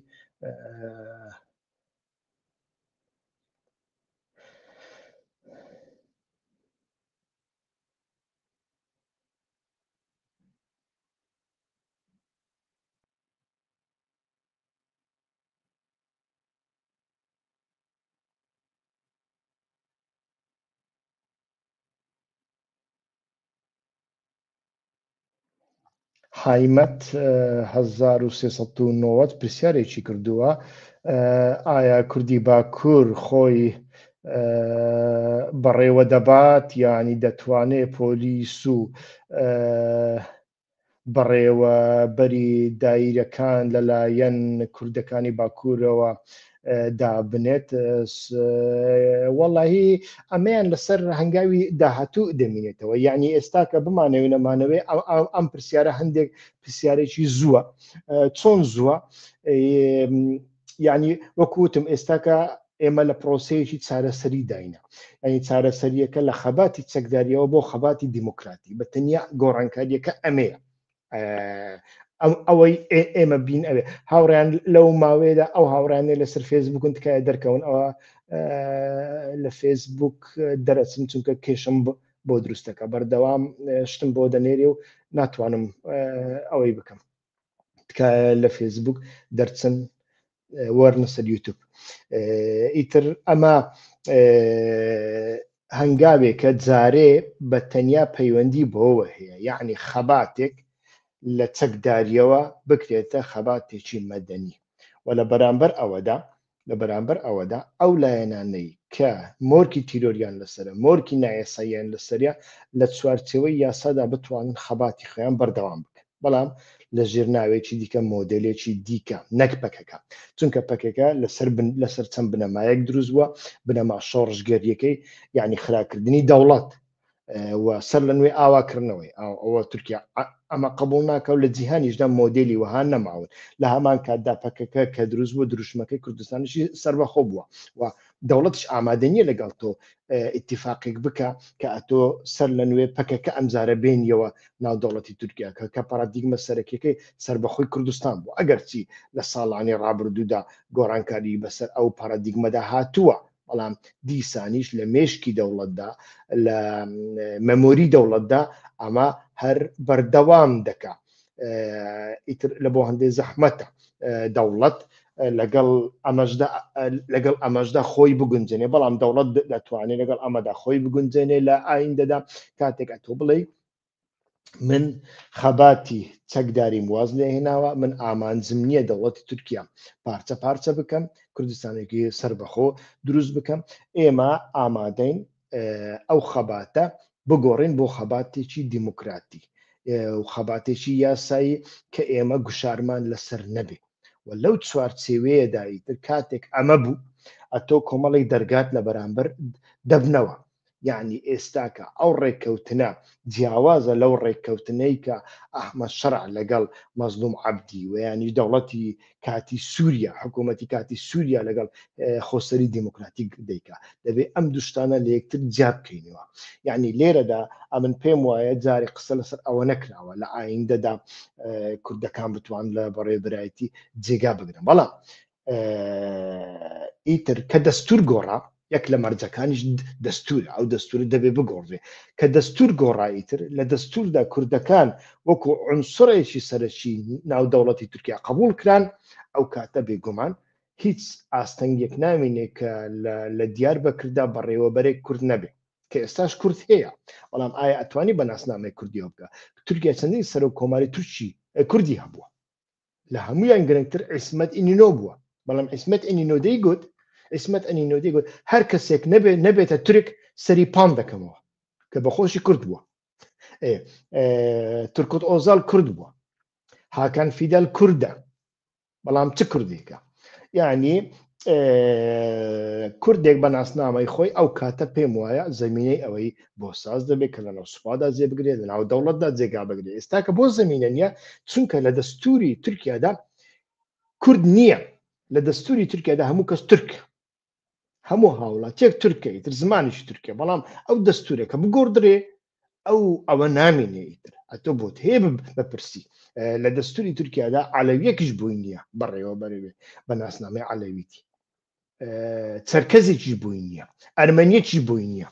هایمەت 1390 پرسیارێکی کردووە، ئایا کوردی باکوور خۆی بەڕێوە دەبات، یانی دەتوانێت پۆلیس و بەڕێوەبەری دایرەکان لەلایەن کوردەکانی باکوورەوە. دابنێت وەڵی ئەمەیان لەسەر هەنگاوی داهاتوو دەمینێتەوە یعنی ئێستا کە بمانەوێ نەمانەوێ ئەم پرسیارە هەندێک پرسیارێکی زووە چۆن زووە یعنی وەکوتم ئێستاکە ئێمە لە پرۆسەیەکی چارەسەری داینە ئەنی چارەسەریەکە لە خەباتی چەکداریەوە بۆ خەباتی دیموکراتی بە تەنیا گۆڕانکاریەکە ئەمەیە ئەوەی ئێمە بین ئەوێ هاوڕیان لەو ماوەیەدا ئەو هاوڕانێ لەسەر فێسبوکن تکایە دەرکەون ئەوە لە فێسبوک دەرەچم چونکە کێشم بۆ دروستەکە بەردەوام شتم بۆ دەنێرێ و ناتوانم ئەوەی بکەم تکایە لە فێسبوک دەرچن وەرنە سەر یوتوب ئیتر ئەمە هەنگاوێکە جارێ بە تەنیا پەیوەندی بەوە هەیە یعنی خەباتێک لە چەکداریەوە بکرێتە خەباتێکی مەدەنی و لە بەرامبەر ئەوەدا لە بەرامبەر ئەوەدا ئەو لایەنانەی کە مۆرکی تیرۆریان لەسرە مۆرکی نایاساییان لەسەرە لە چوارچێوەی یاسادا بتوانن خەباتی خۆیان بەردەوام بکەن بەڵام لە ژێر ناوێکی دیکە مۆدێلێکی دیکە نەک پەکەکە چونکە پەکەکە لەسەر بن لەسەر چەند بنەمایەک دروست بووە بنەما شۆڕشگێریەکەی یعنی خراکردنی دەوڵەت و سەر لە نوێ ئاواکردنەوەی ئەوە تورکیا ئەمە قبول ناکە و لە جیهانیشدا مۆدێلی وەها نەماون لە هەمان کاتدا پەکەکە کە دروست بوو دروشمەکەی کوردستانیشی سەربەخۆ بووە و دەوڵەتیش ئامادە نییە لەگەڵ تۆ ئیتیفاقێک بکە کە ئەتۆ سەر لە نوێ پەکەکە ئەمجارە بێنیەوە ناو دەوڵەتی تورکیا کە کە پارادیگمە سەرەکیەکەی سەربەخۆی کوردستان بوو ئەگەرچی لە ساڵانی ڕابردوودا گۆڕانکاری بەسەر ئەو پارادیگمەدا هاتووە بەڵام دیسانیش لە مێشکی دەوڵەتدا لە مەمۆری دەوڵەتدا ئەمە هەر بەردەوام دەکا ئیتر لە بۆ هەندێک زەحمەتە دەوڵەت لەگەڵ ئەمەشدا لەگەڵ ئەمەشدا خۆی بگونجێنێ بەڵام دەوڵەت دەتوانێت لەگەڵ ئەمەدا خۆی بگونجێنێ لە ئایندەدا کاتێک ئەتۆ بڵێ من خەباتی چەکداریم واز لێ هێناوە من ئامانجم نییە دەوڵەتی تورکیا پارچە پارچە بکەم کوردستانێکی سربەخۆ دروست بکەم ئێمە ئامادەین ئەو خەباتە بگۆڕین بۆ خەباتێکی دیموکراتی و خەباتێکی یاسایی کە ئێمە گوشارمان لەسەر نەبێ و لەو چوارچێوەیەدا ئیتر کاتێک ئەمە بوو ئەتۆ کۆمەڵێک دەرگات لە بەرامبەر دەبنەوە یعنی ئێستاکە ئەو ڕێککەوتنە جیاوازە لەو ڕێککەوتنەی کە ئەحمەد شەرع لەگەڵ مەزلوم عەبدی و یانیش دەوڵەتی کاتی سووریا حکوومەتی کاتی سووریا لەگەڵ خۆسەری دیموکراتیک دەیکا دەبێ ئەم دوشتانە لە یەکتر جیا بکەینەوە یعنی لێرەدا ئەمن پێم وایە جارێ قسە لەسەر ئەوە نەکراوە لە ئایندەدا کوردەکان بتوان لە بەڕێوەبەرایەتی جێگا بگرن بەڵام ئیتر کە دەستور گۆڕا یەک لە مەرجەکانیش دەستور ئەو دەستور دەبێ بگۆڕێ کە دەستور گۆڕا ئیتر لە دەستوردا کوردەکان وەکو عنسڕێکی سەرەکی ناو دەوڵەتی تورکیا قبول کران ئەو کاتە بێگومان هیچ ئاستەنگێک نامینێ کە لە دیار بەکردا بەڕێوەبەرێک کورد نەبێ کە ئێستاش کورد هەیە بەڵام ئایا ئەتوانی بە ناسنامەی کوردیەوە بکە تورکیا چەندین سەرۆک کۆماری تورکی کوردی هەبووە لە هەمویان گرنگتر عیسمەت ئینینۆ بووە بەڵام عیسمەت ئینینۆ دەیگوت عیسمەت ئەنینۆ دەیگوت هەر کەسێک نەبێ نەبێتە تورک سەری پان دەکەمەوە کە بەخۆشی کورد بووە تورکوت ئۆزال کورد بووە هاکان فیدال کوردە بەڵام چ کوردێکە یعنی کوردێک بە ناسنامەی خۆی ئەو کاتە پێم وایە زمینەی ئەوەی بۆ ساز دەبێت کە لەناو سوپادا جێ بگرێت لەناو دەوڵەتدا جێگا بگرێت ئێستا کە بۆ زمینە نییە چونکە لە دەستوری تورکیادا کورد نییە لە دەستوری تورکیادا هەموو کەس تورک هەموو هاوڵاتیەک تورکە ئیتر زمانیش تورکە بەڵام ئەو دەستورە کە بگۆڕدرێ ئەو ئەوە نامینێ ئیتر ئەتۆ بۆت هەیە بپرسی لە دەستوری تورکیادا عەلەویەکیش بووی نییە بەڕێوە بەرەوێ بە ناسنامەی عەلەویتی چەرکەزێکیش بووی نییە ئەرمەنیەکی بووی نییە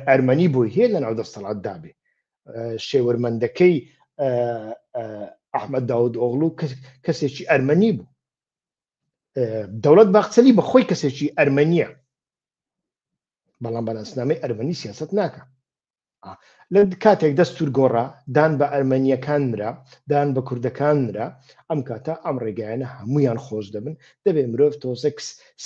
ئەرمەنی بۆی هەیە لە ناو دەسەڵات دابێ شێوەرمەندەکەی ئەحمەد داود ئۆغلو کەسێکی ئەرمەنی بوو دەوڵەت باخچەلی بە خۆی کەسێکی ئەرمەنیە بەڵام بە ناسنامەی ئەرمەنی سیاست ناکە لە کاتێک دەستور گۆڕا دان بە ئەرمەنیەکان نرا دان بە کوردەکان نرا ئەم کاتە ئەم ڕێگایانە هەمویان خۆش دەبن دەبێ مرۆڤ تۆزێک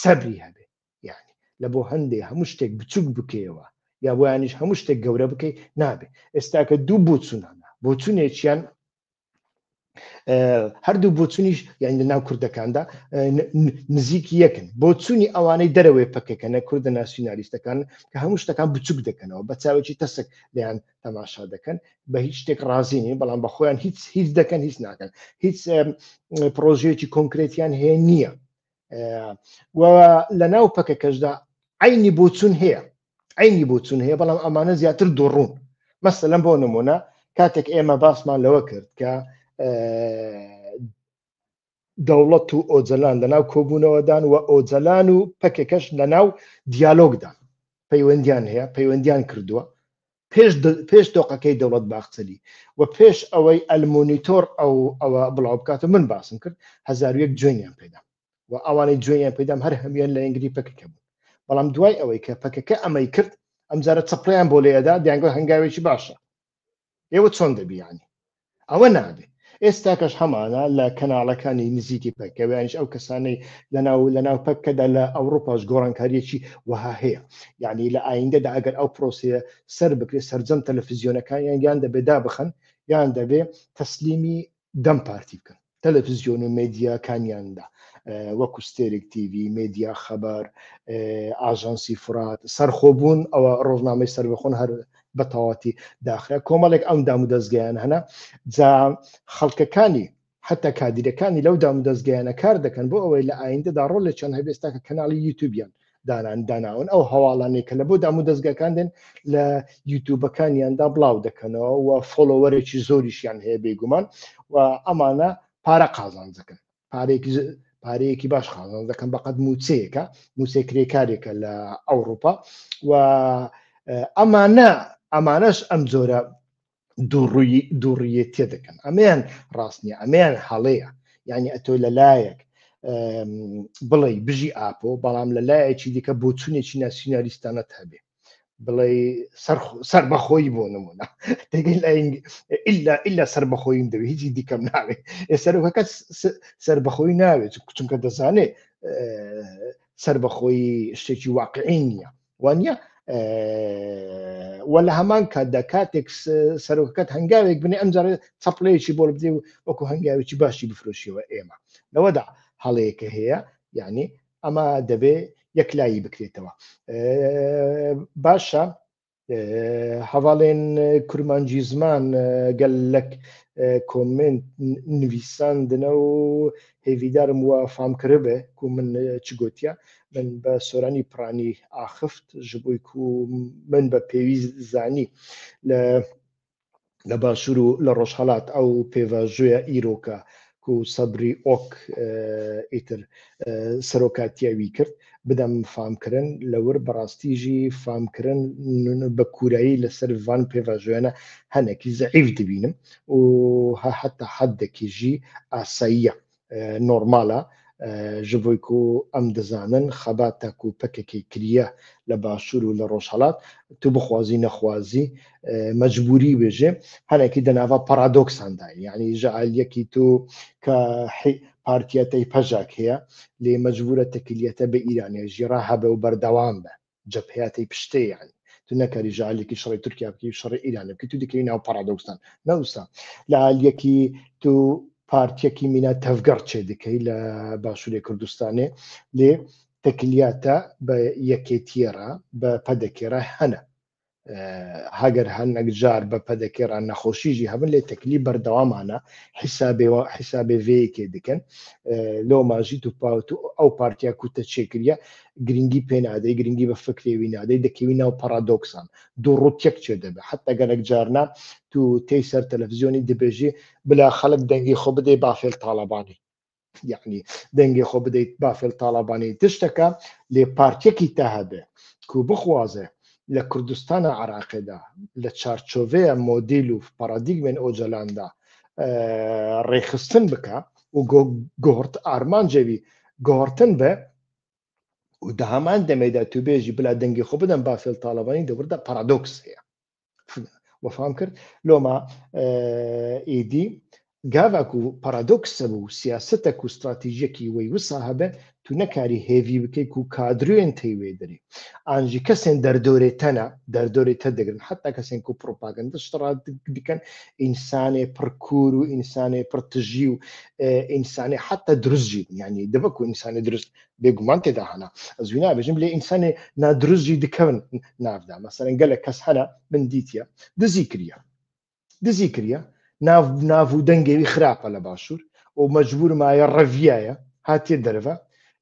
سەبری هەبێ یعنی لە بۆ هەندێ هەموو شتێک بچوک بکەیەوە یا بۆیانیش هەموو شتێک گەورە بکەی نابێ ئێستاکە دوو بۆچونانە بۆچونێکیان. هەردوو بۆچونیش یان لە ناو کوردەکاندا نزیکی یەکن بۆچوونی ئەوانەی دەرەوەی پەکەکە نە کوردە ناسیونالیستەکان کە هەموو شتەکان بچوک دەکەنەوە بە چاوێکی تەسک لیان تەماشا دەکەن بە هیچ شتێک ڕازی نین بەڵام بە خۆیان هیچ هیچ دەکەن هیچ ناکەن هیچ پرۆژەیەکی کۆنکرێتیان هەیە نییە و لە ناو پەکەکەشدا عینی بۆچون هەیە عینی بۆچون هەیە بەڵام ئەمانە زیاتر دوڕوون مەسەلەن بۆ نمونە کاتێک ئێمە باسمان لەوە کرد کە دەوڵەت و ئۆجەلان لەناو کۆبوونەوەدان و ئۆجەلان و پەکەکەش لەناو دیالۆگدان پەیوەندیان هەیە پەیوەندیان کردووە پێش پێش دۆقەکەی دەوڵەت باخچەلی و پێش ئەوەی ئەلمۆنیتۆر ئەو ئەوە بڵاو بکاتەوە من باسم کرد 1001 جوێنیان پێدام و ئەوانەی جوێنیان پێدام هەر هەمویان لە ئەنگری پەکەکە بوون بەڵام دوای ئەوەی کە پەکەکە ئەمەی کرد ئەمجارە چەپڵیان بۆ لێدا دیانگۆ هەنگاوێکی باشە ئێوە چۆن دەبی یانی ئەوە نابێ ئێستاکەش هەمانە لە کەناڵەکانی نزیکی پەکەوە یانیش ئەو کەسانەی لەناو لەناو پەکەدا لە ئەوروپاش گۆڕانکاریەکی وەها هەیە یعنی لە ئایندەدا ئەگەر ئەو پرۆسەیە سەر بکرێت سەرجەم تەلەفزیۆنەکانیان یان دەبێ دابخەن یان دەبێ تەسلیمی دەم پارتی بکەن تەلەفزیۆن و مێدیاکانیاندا وەکو ستێرک تیڤی، مێدیا خەبەر، ئاژانسی فورات، سەرخۆبوون، ئەوە ڕۆژنامەی سەربەخۆن هەر بە تەواتی داخرا، کۆمەڵێک ئەم دام و دەزگایان هەنە، جا خەڵکەکانی حتا کادیرەکانی لەو دام و دەزگایانە کار دەکەن بۆ ئەوەی لە ئایندەدا ڕۆڵێکیان هەبێ، ئێستا کە کەناڵی یوتیوبیان دانان داناون ئەو هەواڵانەی کە لە بۆ دام و دەزگاکان دێن لە یوتیوبەکانیاندا بڵاو دەکەنەوە و follower ێکی زۆریشیان هەیە بێگومان و ئەمانە پارە قازانج دەکەن پارێکی پارەیەکی باش قازانج دەکەن بەقەد موچەیەکە موچەی کرێکارێکە لە ئەوروپا و ئەمانە ئەمانەش ئەم جۆرە دووڕووی دووڕیەتیە دەکەن ئەمەیان ڕاست نییە ئەمەیان هەڵەیە یعنی ئەتۆ لە لایەک بڵێ بژی ئاپۆ بەڵام لە لایەکی دیکە بۆچونێکی ناسیونالیستانەت هەبێ بڵێ سەربەخۆی بۆ نمونە تێگەی ئللا ئللا سەربەخۆیم دەوێت هیچی دیکەم ناوێت سەرۆکەکە سەربەخۆی ناوێت چونکە دەزانێت سەربەخۆی شتێکی واقعی نییە وانە وە لە هەمان کاتدا کاتێک سەرۆکەکەت هەنگاوێک بنێ ئەمجارە چەپلەیەکی بۆ بدێ و وەکو هەنگاوێکی باشی بفرۆشیەوە ئێمە لەوەدا هەڵەیەکە هەیە یعنی ئەمە دەبێ یەکلایی بکرێتەوە باشە هەواڵێن کورمانجی زمان گەلک کۆمنت نویساندنە و هێڤیدارم وە فام کربێ کو من چ گۆتیە من بە سۆرانی پرانی ئاخفت ژ بۆی کو من بە پێویست زانی لە لە باشوور و لە ڕۆژهەڵات ئەو پێڤاژۆیە ئیرۆکە کو سەبری ئۆک ئیتر سەرۆکاتیەوی کرد بدەم فامکردن لەور بەڕاستیژی فامکردن بە کوورایی لەسەر ڤان پێڤاژۆیانە هەنێکی زەعیف دبینم و حتا حدێکیژی ئاساییە نۆرمالە ژ بۆی کو ئەم دزانن خەباتە کو پەکەکەی کریە لە باشوور و لە ڕۆژهەڵات تو بخوازی نەخوازی مەجبوری بێژێ هەنێکی دەناڤا پارادۆکساندای یعنی ژە ئالیەکی تو کە پارتیەتەی پەژاک هەیە لێ مەجبورە تەکلیەتە بە ئیرانێ ژیڕا هەبێ و بەردەوام بە جەبهەیاتەی پشتێ یعنی تو نەکاری ژە ئالیەکی شەڕی تورکیا بکەی و شەڕی ئیرانێ بکەی تو دکەوی ناو پارادۆکسان نەوسا لە ئالیەکی تو پارتیەکی مینا تەڤگەڕ چێ دکەی لە باشوورێ کوردستانێ لێ تەکلیاتە بە یەکێتیەڕا بە پەدەکێڕا هەنە هەگەر هەنەک جار بە پەدەکێ ڕا نەخۆشیژی هەبن لێ تەکلی بەردەوامانە حیسابێ حیسابێ ڤەیەکێ دکەن لۆ ماژی تو پاوت و ئەو پارتیا کوتە چێکریە گرنگی پێ نادەی گرنگی بە فکرێوی نادەی دەکەوی ناو پارادۆکسان دوو ڕوتیەک چێ دەبێ حتا گەلک جارنا تو تێی سەر تەلەفزیۆنی دبێژی بلا خەڵک دەنگی خۆ بدەی بافێل تاڵەبانی یعنی دەنگی خۆ بدەیت بافێل تاڵەبانی تشتەکە لێ پارتیەکی تا هەبێ کو بخوازێ لە کوردستانە عراقێدا لە چارچۆڤەیە مۆدیل و پارادیگمێن ئۆجەلاندا ڕێخستن بکە و گۆڕت ئارمانجەوی گۆڕتن بێ و دە هەمان دەمێدا تو بێژی بلا دەنگی خۆ بدەن بافێل تاڵەبانی دەوردە پارادۆکس هەیە وەفام کرد لۆما ئیدی گاڤاک و پارادۆکسە بوو سیاستەک و استراتیژیەکی وەی وسا هەبێ تو نەکاری هێڤی بکەی کو کادروێن تەی وێ دەرێ ئانژی کەسێن دەردۆرێ تەنە دەردۆرێ تە دەگرن حتا کەسێن کو پروپاگەندە شتڕا دکەن ئینسانێ پڕ کوور و ئینسانێ پڕ تژی و ئینسانێ حتا دروست ژی بن یعنی دەبە کو ئینسانێ دروست بێگومان تێدا هەنا ئەز وی نابێژم لێ ئینسانێ نادروست ژی دکەون ناڤدا مەسەلەن گەلەک کەس هەنە من دیتیە دزی کریە دزی کریە ناو ناو و دەنگێوی خراپە لە باشوور و مەجبور مایە ڕەڤیایە هاتیە دەرەڤە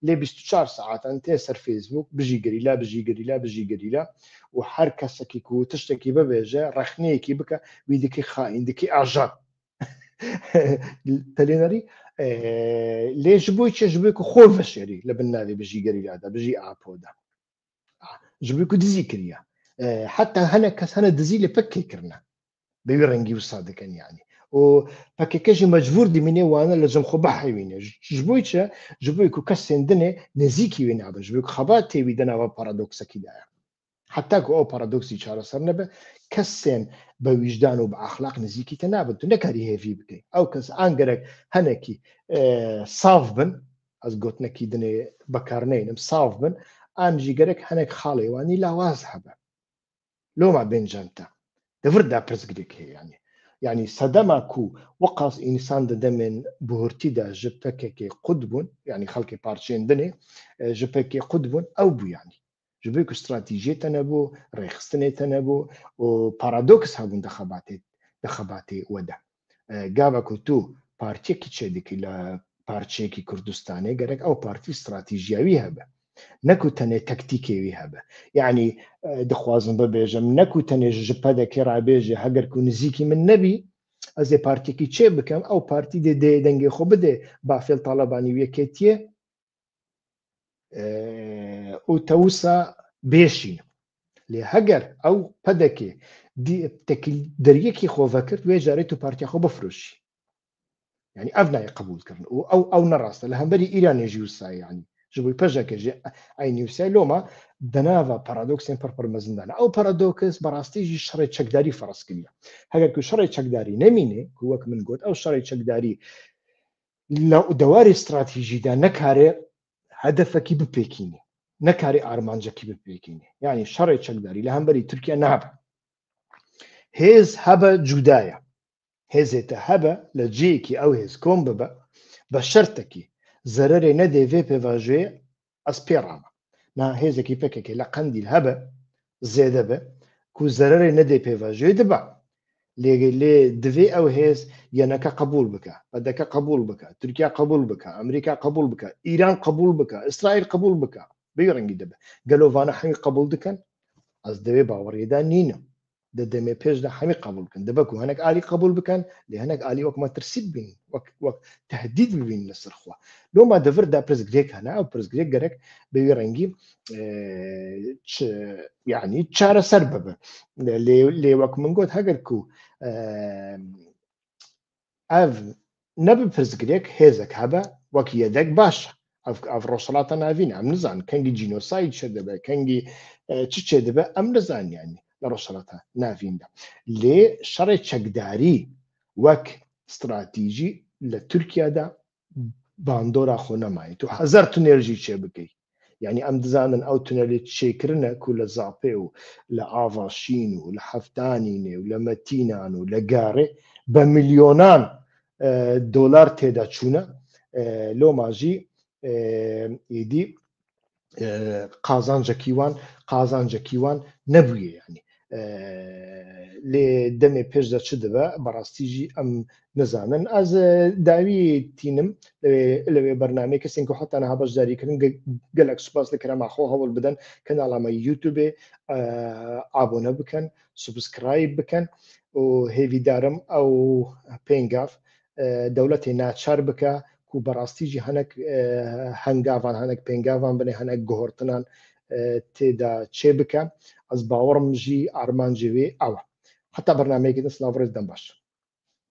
لێ 24 سەعاتان تێ سەر فەیسبوک بژی گەریلا بژی گەریلا بژی گەریلا و هەر کەسەکی کو تشتێکی ببێژە ڕەخنەیەکی بکە وی دکی خائین دکی ئاژان تەلێنەری لێ ji بۆی چێ ji بۆی ku خۆ veşêrî li bin navê bijî gerîla da bijî apo da ji بۆی ku dizî kiriye حتا هەنە کەس هەنە دزی لە پەکێ kirine بە وی ڕەنگی وسا دەکەن یعنی و پەکەکەژی مەجبور dimîne وانە لە جەم خۆ بحەوینێ ji بۆی چە ji بۆی ku kesên dinê nêzîkî wê nabe ji بۆی ku xebat tê wî di nava paradoksekî de ye حتا ku ئەو پارادۆکسی چارەسەر نەبێ کەسێن بە ویژدان و بە ئەخلاق نزیکی تە نابن تو نەکاری هێڤی بکەی ئەو کەس ئانگەرێک هەنێکی ساف بن ئەس گوتنەکی دنێ بەکارنێنم ساف بن ئانژی گەرەک هەنێک خاڵێوانی لاواز هەبە لۆما بێنجەنتە دەوردا پرسگرێک هەیە یعنی یعنی سەدەما کو وەقاس ئینسان دەدەمێن بهورتیدا ji پەکێکی قود بوون یعنی خەڵکی پارچێن دنێ ji پەکێ قود بوون ئەو بوو یعنی ji بۆ ku stratejiyê te nebû rêxistinê te nebû û paradoks hebûn di xebatê di xebatê we de gava ku tu parçeyekî çêdikî li parçeyekî Kurdistanê gerek ew partî stratejiyawî hebe neku tenê tektîkê wî hebe یعنی dixwazim bibêjim neku tenê ji PDK re bêje heger ku nizîkî min nebî ez ê partiyekî çê bikim ew partî dê dê dengê xwe bide Bafêl Talebanî û Yekêtiyê û tewisa bêşîn lê heger ew PDK tekil deriyekî xwe vekird wê carê tu partiya xwe bifiroşî یعنی ev nayê qebûlkirin û ew ew nerast e li hemberî Îranê jî wisa ye yanî ji bo pejeke jî eynî wisa ye loma di nava paradoksên pir pir mezin de ne ew paradoks bi rastî jî şerê çekdarî ferz kiriye heger ku şerê çekdarî nemîne ku wek min got ew şerê çekdarî لە دەواری ستراتیژیدا نەکارێ هەدەفەکی بپێکینێ نەکارێ ئارمانجەکی بپێکینێ یعنی شەڕێ چەکداری لە هەمبەری تورکیا نابە هێز هەبە جودایە هێزێتە هەبە لە جێیەکی ئەو هێز کۆم ببە بە شەرتەکی زەرەرێ نەدێ ڤێ پێڤاژۆیێ ئەز پێ ڕامە نا هێزێکی پەکەکێ لە قەندیل هەبە زێدە بە کو زەرەرێ نەدێ پێڤاژۆیێ دبا لێ لێ دڤێ ئەو هێز یەنەکە قبول بکە پەدەکە قبول بکە تورکیا قبول بکە ئەمریکا قبول بکە ئیران قبول بکە ئیسرائیل قبول بکە بێ ڕەنگی دەبێ گەلۆ ڤانە حەوی قبول دکەن ئەز دەوێ باوەڕیدا نینم دە دەمێ پێشدا حەمی قبول بکەن دەبە کو هەنێک ئالی قبول بکەن لێ هەنێک ئالی وەک مەترسی ببین وەک وەک تهدید ببین لەسەر خوا لۆما دەڤردا پرسگرێک هەنا ئەو پرسگرێک گەرەک بەوی ڕەنگی یعنی چارەسەر ببن لێ لێ وەک من گوت هەگەر کو ئەڤ نەبن پرسگرێک هێزەک هەبە وەک یەدەگ باشە ئەڤ ئەڤ ڕۆژهەڵاتە ناڤینە ئەم نزان کەنگی جینۆساید چێ دەبێ کەنگی چ چێ دەبێ ئەم نزان یانی لە ڕۆژهەڵاتە ناڤیندا لێ شەڕێ چەکداری وەک ستراتیژی لە تورکیادا باندۆرا خۆ نەمایە تو هەزار تونێلژی چێ بکەی یعنی ئەم دزانن ئەو تونەلی چێکردنە کو لە زاپێ و لە ئاڤاشین و لە حەفتانینێ و لە مەتینان و لە گارێ بە ملیۆنان دۆلار تێدا چوونە لۆماژی ئیدی قازانجەکی وان قازانجەکی وان نەبوویە یعنی لێ دەمێ پێشدا چ دەبە بەڕاستیژی ئەم نزانن ئەز داوی تینم لەوێ بەرنمەی کەسێن کە حتا نها بەشداریکردن گەلک سوپاس لە کرەماخۆ هەوڵ بدەن کەناڵامە یوتوبێ ئابۆنە بکەن سوبسکرایب بکەن و هێویدارم ئەو پێنگاف دەولەتێ ناچار بکە کو بەڕاستیژی هەنێک هەنگاوان هەنێک پێنگاوان بنێ هەنێک گۆڕتنان تێدا چێ بکە ئەس باوەڕم ژی ئارمانجێ وێ ئەوە حتا بەرنمەیەکی دەست لاوڕێز دەم باش.